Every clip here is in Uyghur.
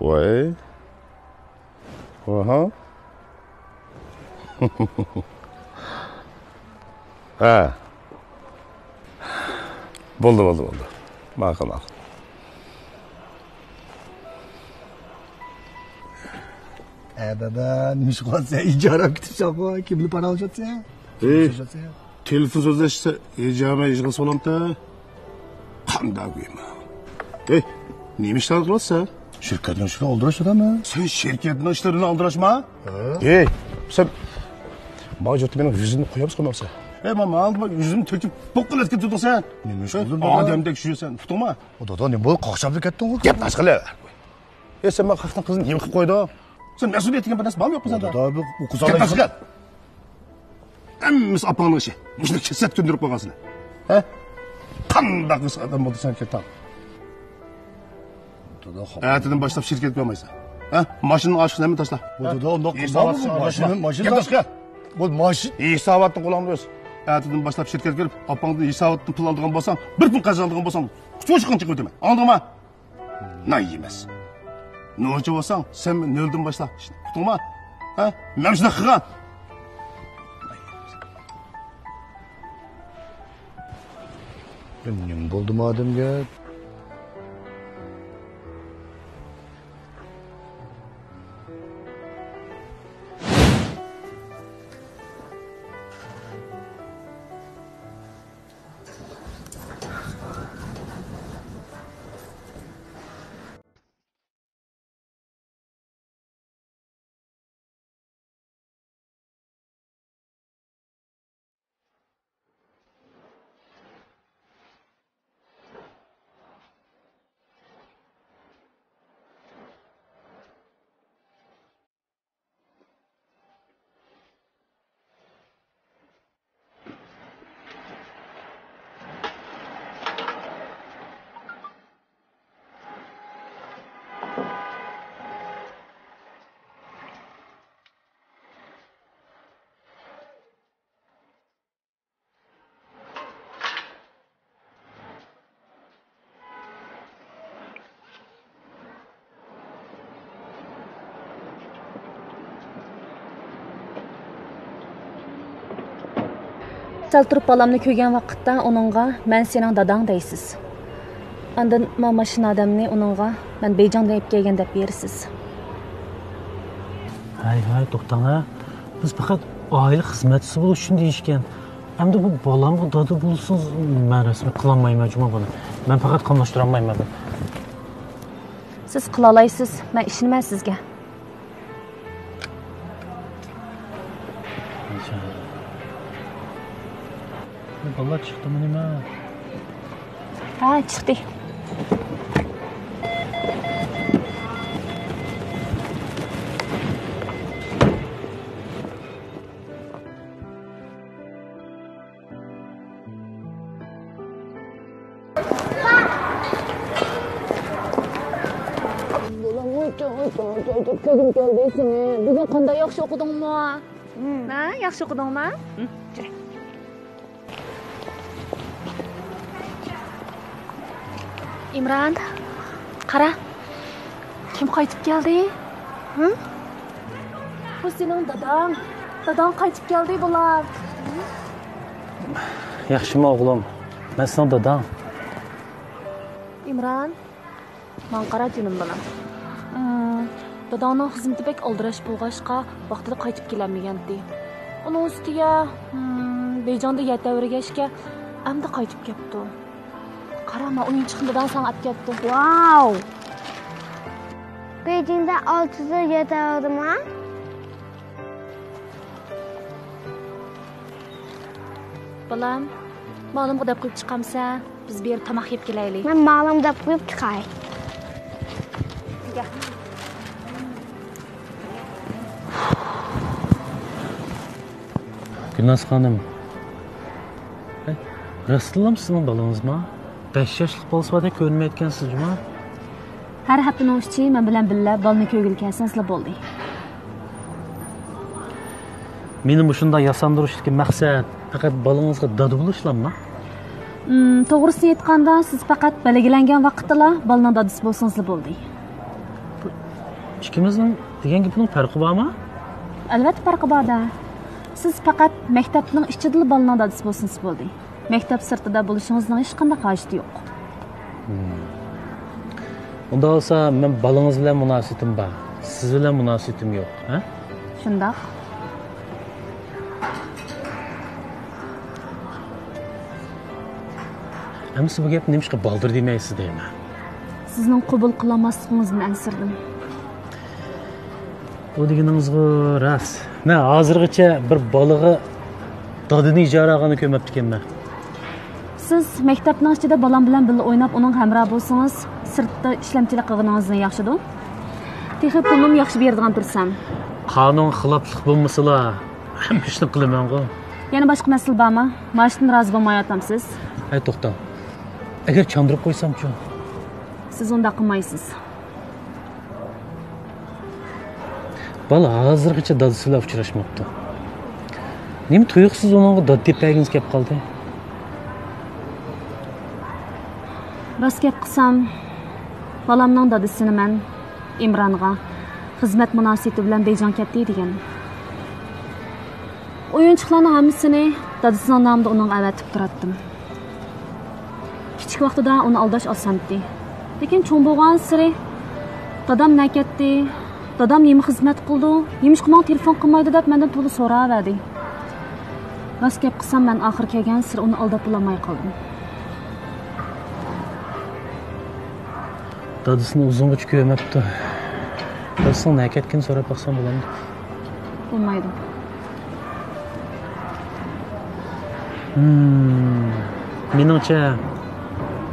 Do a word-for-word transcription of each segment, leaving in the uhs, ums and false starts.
ۋاي. ئاھا. ھە. بولدى، بولدى، بولدى. ماقۇل، ماقۇل. ئە، دادا، نېمە ئىش قىلىۋاتىسەن؟ ئىجارە ئېلىپ كېتىپسەنغۇ؟ كىم بىلەن پاراڭلىشىۋاتىسەن؟ ھېي، تېلېفون سۆزلەشسە، ھېجامە يىغىلسا بولامتى؟ قانداق گۇيما؟ ھېي، نېمە ئىشلار قىلىۋاتىسەن؟ شىركەتنىڭ ئىشلىرىنى ئالدىراش ئادەممۇ. سەن شىركەتنىڭ ئىشلىرىنى ئالدىراشما؟ ھە؟ ھېي، سەن ماڭا جۈرتۈپ مېنىڭ يۈزۈمنى قويامسەن، قويمامسەن؟ ھېي، مانا ماڭا يۈزۈمنى تۆكۈپ، بوققىلى ئەتكىلى تۇردۇڭ سەن. نېمە ئىش بولدى، دادا؟ ئادەمدەك يۈرىسەن، ئۇقتۇڭما؟ ئۇ، دادا، نېمە بولدى؟ قاقشاپ كەتتىڭغۇ؟ گەپنى ئاچقىلى. ھېي، سەن ماڭا خەقنىڭ قىزىنى نېمە قىلىپ قويدۇڭ؟ سەن مەسئۇلىيەت دېگەن بىر نەرسە بارمۇ يوقمۇ سەندە؟ دادا، بۇ، بۇ قىز. گەپنى ئاچقىل. ھەممىسى ئاپاڭنىڭ ئىشى. مۇشۇنى كېسەت كۆندۈرۈپ قويغانسىلەر. ھە؟ قانداق ئادەم بولدى سەن كەتتىڭ؟ دادا، خاپا. ئەتىدىن باشلاپ شىركەتكە بارمايسەن. ھە؟ ماشىنىنىڭ ئاشۇقىنى ھەممە تاشلا. بۇ دادا، ئۇنداق قىلماڭ، ماشىنا، ماشىنا. گەپ تاشلا. بۇ ماشىنا. ھېساباتنى قولۇڭدا ئۆز. ئەتىدىن باشلاپ شىركەتكە كىرىپ، ئاپاڭدىن ھېساباتتىن پۇل ئالىدىغان بولساڭ، بىر پۇل قازانىدىغان بولساڭ، قۇچۇشقىنى چىقىرىۋېتىمەن. ئاڭلىدىڭما؟ ناي يېمەس. نوچى بولساڭ، سەن نۆلدىن باشلا ئىشنى. ئۇقتۇڭما؟ ھە؟ مەن شۇنداق قىلغان. نېمە بولدى بۇ ئادەمگە؟ سەل تۇرۇپ بالامنى كۆرگەن ۋاقىتتا ئۇنىڭغا، «مەن سېنىڭ داداڭ» دەيسىز. ئاندىن ما ماشىنا ئادەمنى ئۇنىڭغا، «مەن بېيجىڭدىن ئېلىپ كەلگەن» دەپ بېرىسىز. ھەي، ھەي، توختاڭ ھە. بىز پەقەت ئائىلە خىزمەتچىسى بولۇش ئۈچۈن دېيىشكەن. ئەمدى بۇ بالامغا دادا بولسىڭىز، مەن رەسمىي قىلالمايمەن جۇمۇ بۇنى. مەن پەقەت قاملاشتۇرالمايمەن بۇنى. سىز قىلالايسىز، مەن ئىشىنىمەن سىزگە. بۇ بالا چىقتىمۇ نېمە؟ ھە، چىقتى. بالام، ۋاي، ۋاي، ۋاي، كۆرگۈم كەلدى سېنى. بۈگۈن قانداق ياخشى ئوقۇدۇڭمۇ؟ ھە، ياخشى ئوقۇدۇڭما؟ ئىمران، قارا. كىم قايتىپ كەلدى؟ ھە؟ بۇ سېنىڭ داداڭ. داداڭ قايتىپ كەلدى، بالام. ياخشىمۇ، ئوغلۇم؟ مەن سېنىڭ داداڭ. ئىمران، ماڭا قارا، جېنىم بالام. ئىم، داداڭنىڭ خىزمىتى بەك ئالدىراش بولغاچقا، ۋاقتىدا قايتىپ كېلەلمىگەنتى. ئۇنىڭ ئۈستىگە، ئىم، بېيجىڭدا يەر تەۋرىگەچكە، ئەمدى قايتىپ كەپتۇ. قارا، مانا ئويۇنچۇقنى داداڭ ساڭا ئەپ كەپتۇ. ۋاۋ! بېيجىڭدا ئالتە يىل يەر تەۋرىدىما؟ بالام، مالىمغا دەپ قويۇپ چىقامسەن؟ بىز بېرىپ تاماق يەپ كېلەيلى. مەن مالىمغا دەپ قويۇپ چىقاي. گۈلناز خانىم، ئەي، راستتىنلا سىزنىڭ بالىڭىزما؟ بەش ياشلىق بالىسى باردەك كۆرۈنمەيدىكەنسىز جۇما. ھەر ھەپتىنىڭ ئۈچى مەن بىلەن بىللە بالىنى كۆرگىلى كەلسىڭىزلا بولدى. مېنى مۇشۇنداق ياساندۇرۇشتىكى مەقسەت پەقەت بالىڭىزغا دادا بولۇشلامما؟ ئىم، توغرىسىنى ئېيتقاندا، سىز پەقەت بەلگىلەنگەن ۋاقىتتىلا بالىنىڭ دادىسى بولسىڭىزلا بولدى. ئىككىمىزنىڭ دېگەن گېپىنىڭ پەرقى بارمۇ؟ ئەلۋەتتە پەرقى بار-دە. سىز پەقەت مەكتەپنىڭ ئىچىدىلا بالىنىڭ دادىسى بولسىڭىز بولدى. مەكتەپ سىرتىدا بولۇشىڭىزنىڭ ھېچقانداق ھاجىتى يوق. ھىم. ئۇنداق بولسا مەن بالىڭىز بىلەن مۇناسىۋىتىم بار، سىز بىلەن مۇناسىۋىتىم يوق، ھە؟ شۇنداق. ئەمىسە بۇ گەپنى نېمىشقا بالدۇر دېمەيسىز دەيمەن. سىزنىڭ قوبۇل قىلالماسلىقىڭىزدىن ئەنسىرىدىم. ئۇ دېگىنىڭىزغۇ راست. مەن ھازىرغىچە بىر بالىغا دادىنى ئىجارە ئالغاننى كۆرمەپتىكەنمەن. سىز مەكتەپنىڭ ئىچىدە بالام بىلەن بىللە ئويناپ، ئۇنىڭغا ھەمراھ بولسىڭىز، سىرتتا ئىشلەمچىلىك قىلغىنىڭىزدىن ياخشىدۇ. تېخى پۇلنىمۇ ياخشى بېرىدىغان تۇرسام. قانۇنغا خىلاپلىق بولمىسىلا، ھەممە ئىشنى قىلىمەنغۇ. يەنە باشقا مەسىلە بارمۇ؟ مائاشتىن رازى بولمايۋاتامسىز؟ ھەي، توختاڭ. ئەگەر چاندۇرۇپ قويسامچۇ؟ سىز ئۇنداق قىلمايسىز. بالا ھازىرغىچە دادىسى بىلەن ئۇچراشماپتۇ. نېمە تۇيۇقسىز ئۇنىڭغا دادا دەپ بەرگىڭىز كەپ قالدى؟ راست گەپ قىلسام، بالامنىڭ دادىسىنى مەن ئىمرانغا خىزمەت مۇناسىۋىتى بىلەن بېيجىڭغا كەتتى دېگەن. ئويۇنچۇقلارنىڭ ھەممىسىنى دادىسىنىڭ نامىدا ئۇنىڭغا ئەۋەتىپ تۇراتتىم. كىچىك ۋاقتىدا ئۇنى ئالداش ئاسانتى. لېكىن چوڭ بولغانسېرى، دادام نە كەتتى، دادام نېمە خىزمەت قىلىدۇ، نېمىشقا ماڭا تېلېفون قىلمايدۇ دەپ مەندىن تولا سوراۋەردى. راست گەپ قىلسام، مەن ئاخىر كەلگەنسېرى ئۇنى ئالداپ بولالماي قالدىم. دادىسىنى ئۇزۇنغىچە كۆرمەپتۇ. دادىسىنىڭ نەگە كەتكىنىنى سوراپ باقسام بولامدۇ؟ بولمايدۇ. ھىم، مېنىڭچە،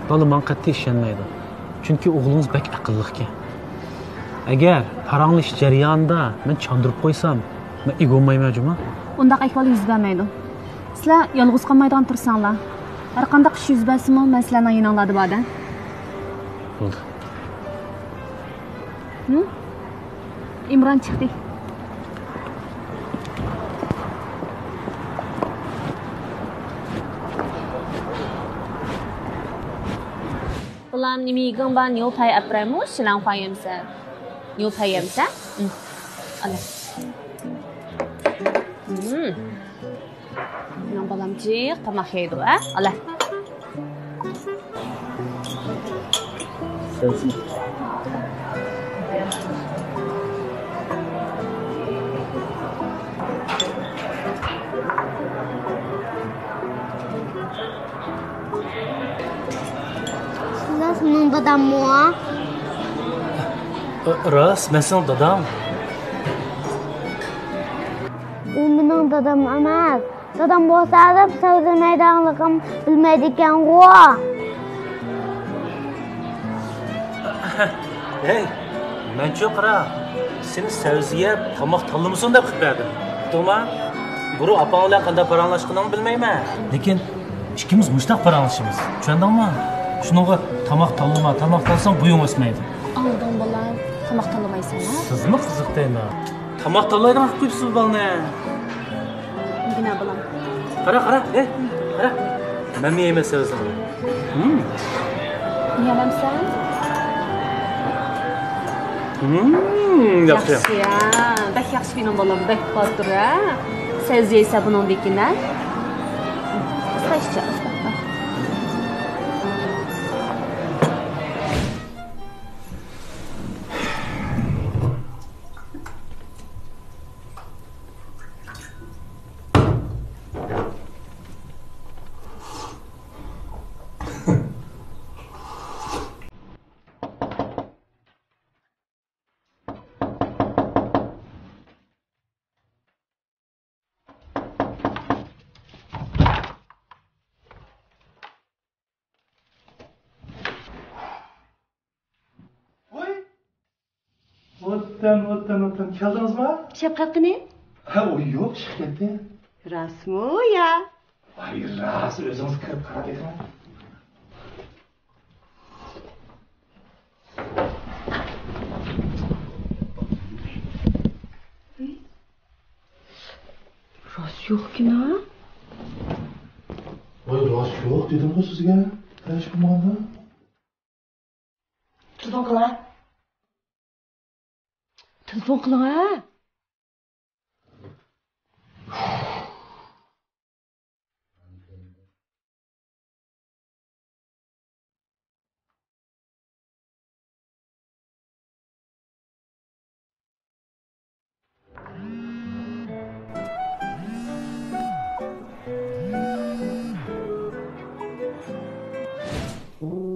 بالا ماڭا قەتئىي ئىشەنمەيدۇ. چۈنكى ئوغلىڭىز بەك ئەقىللىقكەن. ئەگەر پاراڭلىشىش جەريانىدا مەن چاندۇرۇپ قويسام، مەن ئىگە بولمايمەن جۇمۇ. ئۇنداق ئەھۋال يۈز بەرمەيدۇ. سىلەر يالغۇز قالمايدىغان تۇرساڭلار. ھەرقانداق ئىش يۈز بەرسىمۇ، مەن سىلەرنىڭ يېنىڭلاردا بار-دە. بولدى. ھىم؟ ئىمران چىقتى. بالام، نېمە يېگۈڭ بار؟ نيۇ پەي ئەپرەيمۇ، شىلەڭ پەي يەمسە؟ نيۇ پەي يەمسە؟ ھىم. ئالا. ھىم. مېنىڭ بالام جىق تاماق يەيدۇ، ھە؟ ئالا. سىز مېنىڭ داداممۇ؟ راست، مەن سېنىڭ داداڭ. ئۇ مېنىڭ دادام ئەمەس. دادام بولسا دەپ سۆزلىمەيدىغانلىقىم بىلمەيدىكەنغۇ. ھەي، مەنچۇ قارا، سېنى سەۋزە يەپ تاماق تاللىمىسۇن دەپ قىلىپ بەردىم. ئۇقتۇڭما؟ بۇرۇن ئاپاڭ بىلەن قانداق پاراڭلاشقىنىڭنى بىلمەيمەن. لېكىن ئىككىمىز مۇشتاق پاراڭلىشىمىز. چۈشەندىڭمۇ؟ شۇنىڭغا تاماق تاللىما، تاماق تاللىساڭ بويۇڭ ئۆسمەيدۇ. ئاڭلىدىڭ بالام، تاماق تاللىمايسەن ھە؟ سىزمۇ قىزىق دەيمەن. تاماق تاللايدىغان قىلىپ قويۇپسىز بالىنى. بىنا بالام. قارا، قارا، ئەي، قارا. مەنمۇ يەيمەن سەۋزىنى. ھىم. يەمەمسەن؟ ھىم، ياخشى. ياخشى ھە. بەك ياخشى مېنىڭ بالام، بەك باتۇر ھە. سەۋزە يەيسەن بۇنىڭدىن كېيىن ھە. ئاستا ئىچ، ئاستا. ۋوي! ۋوتتان، ۋوتتان، ۋوتتان. كەلدىڭىزمۇ؟ شەپقەت قېنى؟ ھە، ئۇ يوق، چىقىپ كەتتى. راستمۇ يا؟ ۋاي، راست، ئۆزىڭىز كىرىپ قاراپ بېقىڭ. راست يوقكەن ھە؟ ۋاي، راست يوق دېدىمغۇ سىزگە. ھە، شۇ مانا. تۇتۇڭ قىلا. تېلېفون قىلىڭ ھە.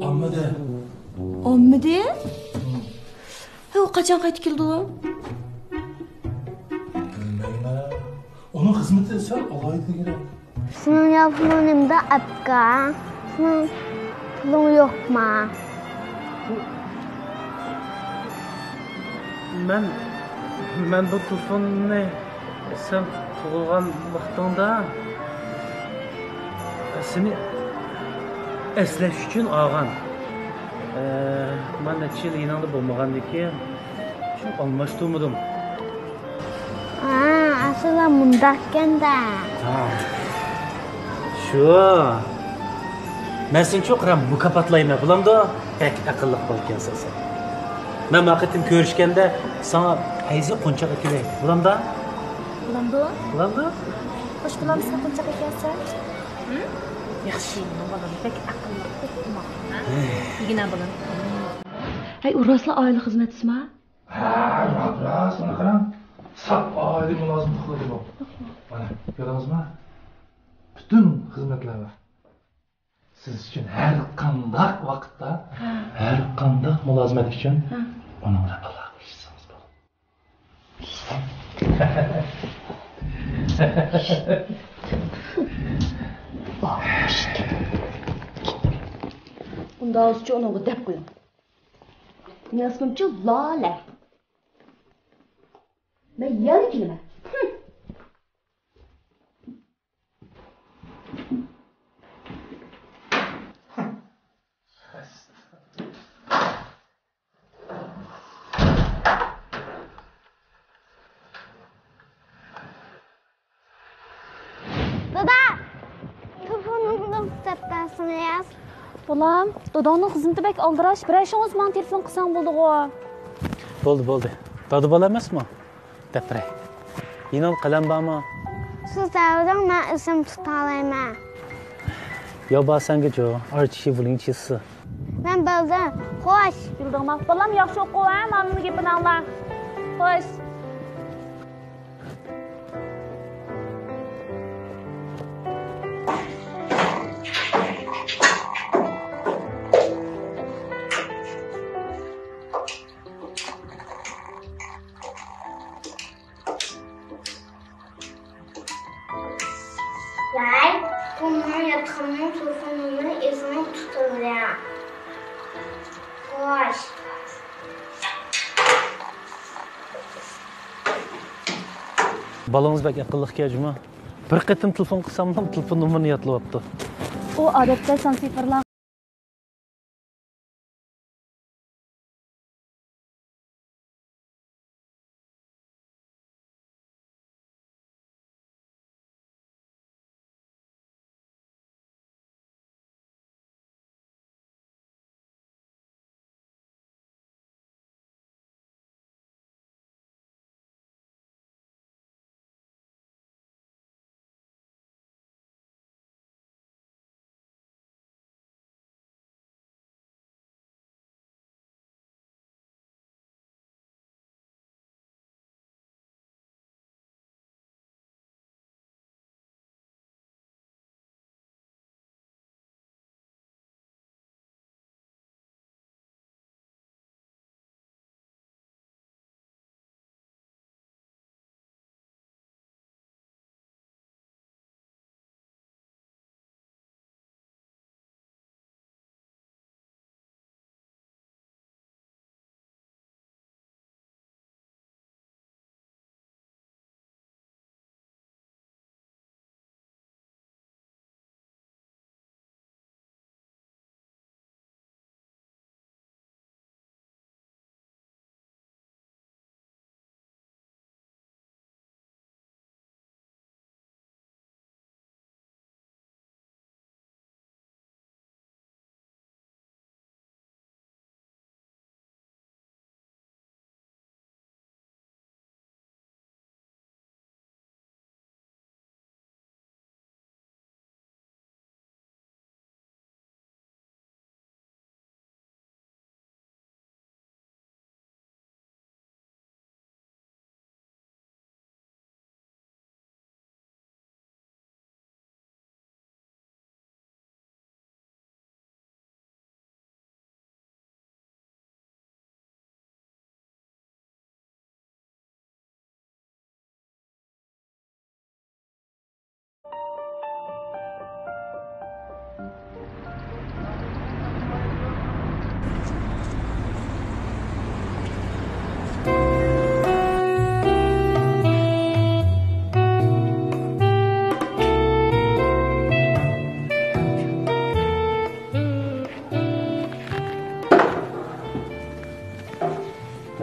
ئالمىدى. ئالمىدى؟ ھە، ئۇ قاچان قايتىپ كېلىدۇ؟ بىلمەيمەن. ئۇنىڭ خىزمىتى سەل ئالاھىدە كېرەك. سېنىڭ يانفونۇڭنى ئاپكا، سېنىڭ پۇلۇڭ يوقما؟ مەن، مەن بۇ تېلېفوننى سەن تۇغۇلغان ۋاقتىڭدا سېنى ئەسلەش ئۈچۈن ئالغان. ئە، مەن نەچچە يىل يېنىڭدا بولمىغاندىكىن، شۇ ئالماشتۇرمىدىم. ھا، ئەسلى مۇنداقكەن-دە. ھا. شۇ. مەن سېنى چوقۇم مۇكاپاتلايمەن، بولامدۇ؟ بەك ئەقىللىق بالىكەنسەن سەن. مەن ما قېتىم كۆرۈشكەندە ساڭا پەيزى قونچاق ئەكېلەي، بولامدا؟ بولامدۇ؟ بولامدۇ؟ خوش، بولامسەن قونچاق ئەكەلسە؟ ھىم؟ ياخشى، مېنىڭ بالام بەك ئەقىللىق، ئوقۇماق. ھەي. يېگىنە بالام. ھەي، ئۇ راستلا ئائىلە خىزمەتچىسىما؟ ھە، راست، راست، مانا قاراڭ. ساپ ئائىلە مۇلازىمىتى قىلىدۇ بۇ. مانا، كۆردىڭىزمۇ؟ پۈتۈن خىزمەتلەر بار. سىز ئۈچۈن ھەر قانداق ۋاقىتتا، ھە، ھەر قانداق مۇلازىمەت ئۈچۈن، ھە، ئۇنىڭ بىلەن ئالاقىلىشسىڭىز بولىدۇ. ئۇنداق بولسىچۇ ئۇنىڭغا دەپ قويۇڭ. مېنىڭ ئىسمىمچۇ لالە. مەن يەنە كېلىمەن. دادا، تېلېفونۇمنى دەپ بەرسىڭىز. بالام، داداڭنىڭ خىزمىتى بەك ئالدىراش، بىرەر ئىشىڭىز ماڭا تېلېفون قىلساڭ بولدىغۇ. بولدى، بولدى. دادا بالا ئەمەسمۇ؟ دەپ بېرەي. يېنىڭدا قەلەم بارمۇ؟ سىز دەۋېرىڭ، مەن ئۆزۈم تۇتالايمەن. ياۋ بار سەنگىچۇ، ئارچىشى بۇلىڭچىسى. مەن بىلدىم. خوش. بىلدىڭما؟ بالام ياخشى ئوقۇ ھە، مامىنىڭ گېپىنى ئاڭلا. خوش. ۋاي، بۇ مېنىڭ ياتىقىمنىڭ تېلېفون نومۇرى ئېسىڭدە تۇتۇلدى. خوش. بالىڭىز بەك ئەقىللىقكەن جۇمۇ. بىر قېتىم تېلېفون قىلساملا تېلېفون نومۇرىنى يادلىۋاپتۇ. ئۇ ئادەتتە سان سىفىرلار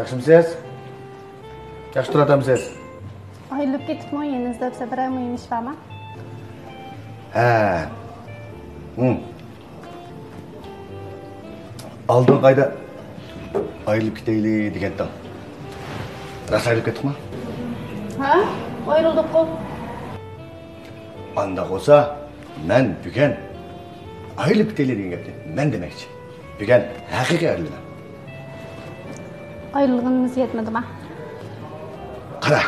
ياخشىمۇسىز؟ ياخشى تۇرۇۋاتامسىز؟ ئايرىلىپ كېتىپمۇ يەنە ئىزدەپ سەپەر مۇھىم ئىش بارمۇ؟ ھە. ھىم. ئالدىنقى ئايدا ئايرىلىپ كېتەيلى دېگەنتىڭ. راست ئايرىلىپ كەتتۇقمۇ؟ ھە، ئايرىلدۇققۇ. ئانداق بولسا، مەن بۈگۈن ئايرىلىپ كېتەيلى دېگەن گەپنى مەن دېمەكچى. بۈگۈن ھەقىقىي ئايرىلىمەن. ئايرىلغىنىمىز يەتمىدىما؟ قارا،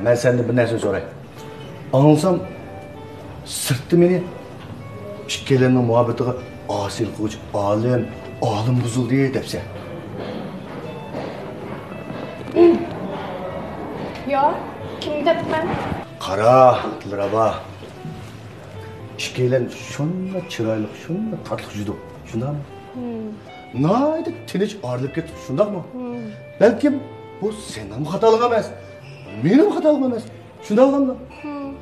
مەن سەندىن بىر نەرسىنى سوراي. ئاڭلىسام، سىرتتا مېنى ئىككىيلەننىڭ مۇھەببىتىگە ئاسىيلىق قىلغۇچى ئالىم، ئالىم بۇزۇلدى دەپسەن. ياق، كىمگە دەپتىمەن؟ قارا، دىلرەبا. ئىككىيلەن شۇنداق چىرايلىق، شۇنداق تاتلىق يۈرىدۇ. شۇنداقمۇ؟ ھىم. ناھايىتى تىنچ ئايرىلىپ كەتتۇق، شۇنداقمۇ؟ ھىم. بەلكىم بۇ سېنىڭمۇ خاتالىقىڭ ئەمەس، مېنىڭمۇ خاتالىقىم ئەمەس. شۇنداق بولغاندۇ؟ ھىم.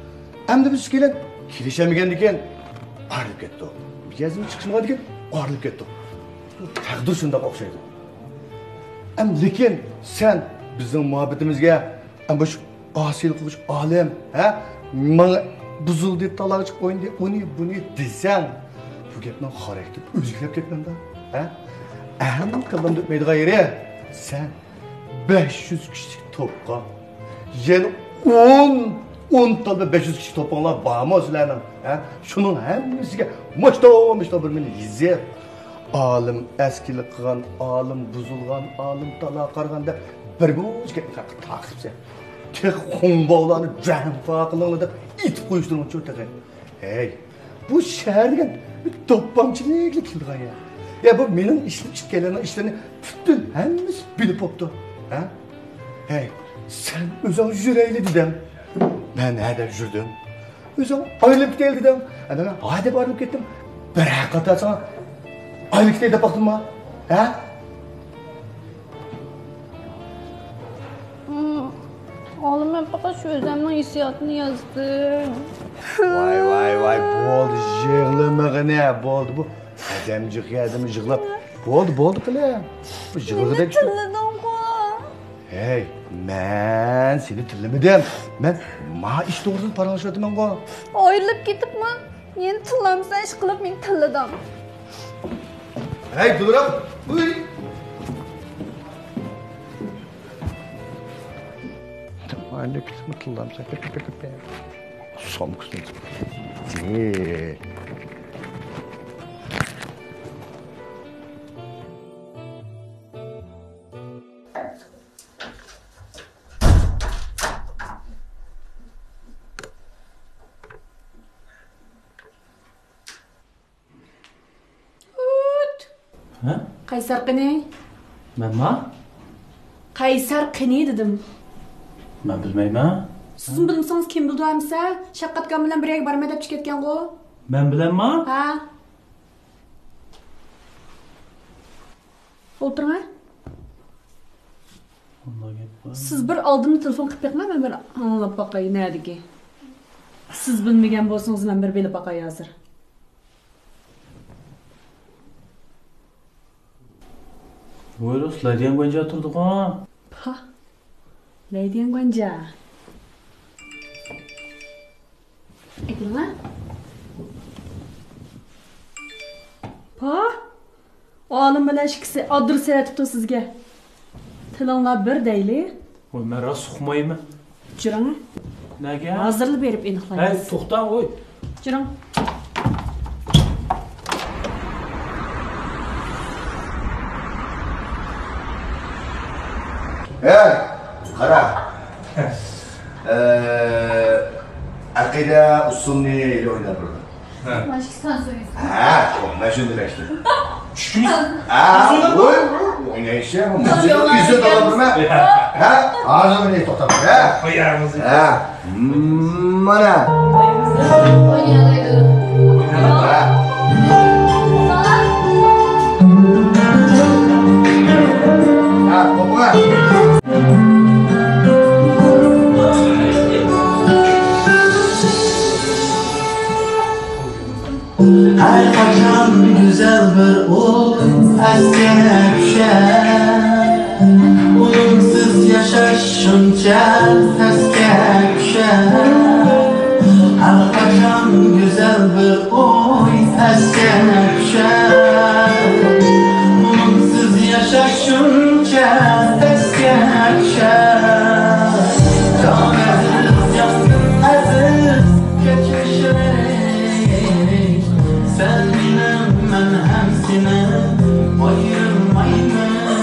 ئەمدى بىز ئىككىيلەن كېلىشەلمىگەندىكىن ئايرىلىپ كەتتۇق. مىجەزىمىز چىقىشمىغاندىكىن ئايرىلىپ كەتتۇق. بۇ تەقدىر شۇنداق ئوخشايدۇ. ئەم، لېكىن سەن بىزنىڭ مۇھەببىتىمىزگە، ئەم، بۇ ئاسىيلىق قىلغۇچى ئالىم، ھە؟ ماڭا بۇزۇلدى، تالاقچى ئوينىدى، ئۇنى، بۇنى دېسەڭ، بۇ گەپنىڭ خاراكتېرى ئۆزگىرىپ كەتمەمدۇ؟ ھە؟ ئەھمىنىڭ كاللامدا ئۆتمەيدىغان يېرى، سەن بەش يۈز كىشىلىك توپقا، يەنە ئون، ئون تال بىر بەش يۈز كىشىلىك توپۇڭلار بارمۇ سىلەرنىڭ؟ ھە؟ شۇنىڭ ھەممىسىگە مۇشتو، مۇشتو بىر مېنى يېزىپ، ئالىم ئەسكىلىك قىلغان، ئالىم بۇزۇلغان، ئالىم تالاققا قارىغان دەپ بىر مۇنچە گەپنى تارقىتىپسەن. تېخى خۇڭباۋلارنى جۇەنفا قىلىڭلار دەپ ئېيتىپ قويۇشتۇرمىچۇ تېخى. ھەي، بۇ شەھەر دېگەن بىر دوپپامچىلىكلا كېلىدىغان يەر. يا، بۇ مېنىڭ ئىشلىرىم، ئىككىيلەننىڭ ئىشلىرىنى پۈتۈن ھەممىسى بىلىپ بوپتۇ. ھە؟ ھەي، سەن ئۆزۈڭ يۈرەيلى دېدىم. مەن ھە دەپ يۈردۈم. ئۆزۈڭ ئايرىلىپ كېتەيلى دېدىڭ. ئەنە مەن ھە دەپ ئايرىلىپ كەتتىم. بىرەر قېتىم ساڭا ئايرىلىپ كېتەي دەپ باقتىمما؟ ھە؟ ھىم، ئالىم مەن پەقەت شۇ ئۆزۈمنىڭ ھېسسىياتىنى يازدىم. ۋاي، ۋاي، ۋاي، بولدى، يىغلىمىغىنە، بولدى بۇ. ئادەم جىق ئادەم يىغلاپ. بولدى، بولدى قىلە. بۇ يىغلىغۇدەك. مېنى تىللىدىڭغۇ. ھەي، مەن سېنى تىللىمىدىم. مەن ما ئىش توغرىسىدا پاراڭلىشىۋاتىمەنغۇ. ئايرىلىپ كېتىپمۇ؟ يەنە تىللامسەن ئىشقىلىپ مېنى تىللىدىڭ. ھەي، دۇلرەم، ئۇي. ئايرىلىپ كېتىپمۇ تىللامسەن؟ سومكىسىنى. ھە؟ قەيسەر قېنى؟ مەنما؟ قەيسەر قېنى دېدىم. مەن بىلمەيمەن. سىزمۇ بىلمىسىڭىز كىم بىلىدۇ ئەمىسە؟ شەپقەتكان بىلەن بىر يەرگە بارىمەن دەپ چىقىپ كەتكەنغۇ. مەن بىلەنما؟ ھە. ئولتۇرۇڭ ھە. سىز بىر ئالدىمدا تېلېفون قىلىپ بېقىڭ، مەن بىر ئاڭلاپ باقاي نەدىكى. سىز بىلمىگەن بولسىڭىز مەن بىر بىلىپ باقاي ھازىر. ۋاي، راست، لەيدىيەن گۇەنجا تۇرىدىغان. پا، لەيدىيەن گۇەنجا. ئېيتىڭلار. پا، ئالىم بىلەن ئىككىسى ئادرېس ئەۋەتىپتۇ سىزگە. تىلىڭلار بىر دەيلى. ۋاي، مەن راست ئۇقمايمەن. جۈرۈڭ. نەگە؟ ھازىرلا بېرىپ ئېنىقلايمىز. ھەي، توختاڭ، ۋوي. جۈرۈڭ. ھەي، قارا. ئە، ئەقىدە ئۇسسۇلنى ئويناپ بېرىڭ. ھە. ھە، مەن شۇنى دېمەكچى. چۈشكۈنى. ھە، ئوي، ئوينايسەن، مۇزىكا ئىزدەپ ئالامدىمەن. ھە، ھازىر مېنى توختات. ھە. قويارمىز. ھە. مانا. ئوينايدۇ. ھە. ھە، قوپۇڭ. ھەر قاچان گۈزەل بىر ئوي ئەسكە چۈشەر. شۇنچە پەسكە چۈشەر، ھەر قاچان گۈزەل بىر ئوي ئەسكە چۈشەر. مۇڭسىز ياشاش شۇنچە پەسكە چۈشەر. جان ئەزىز، جاندىن ئەزىز، كەچمىشلەر. سەن مېنىڭ، مەن ھەم سېنىڭ، ئايرىلمايمىز.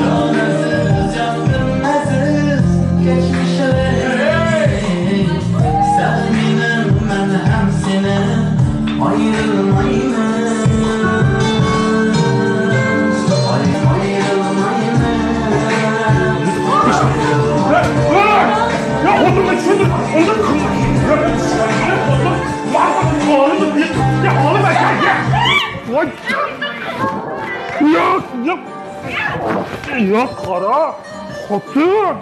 جان ئەزىز، جاندىن ئەزىز، كەچمىشلەر. سەن مېنىڭ، مەن ھەم سېنىڭ، ئايرىلمايمىز. ئايرىلمايمىز. يا، يا، يا، خوتۇنغا چۈشۈردۈم. ئۇنداق قىلما. يا، يا، خوتۇن. يا، يا، يا. ۋاي. ياق، ياق. ياق، قارا. خوتۇن.